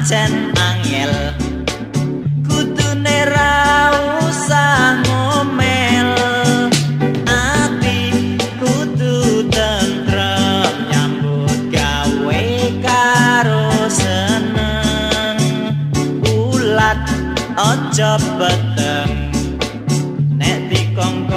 Pancen angel, kudune ra usah ngomel. Ati kudu tentrem, nyambut gawe karo seneng. Ulat aja peteng nek dikongkon.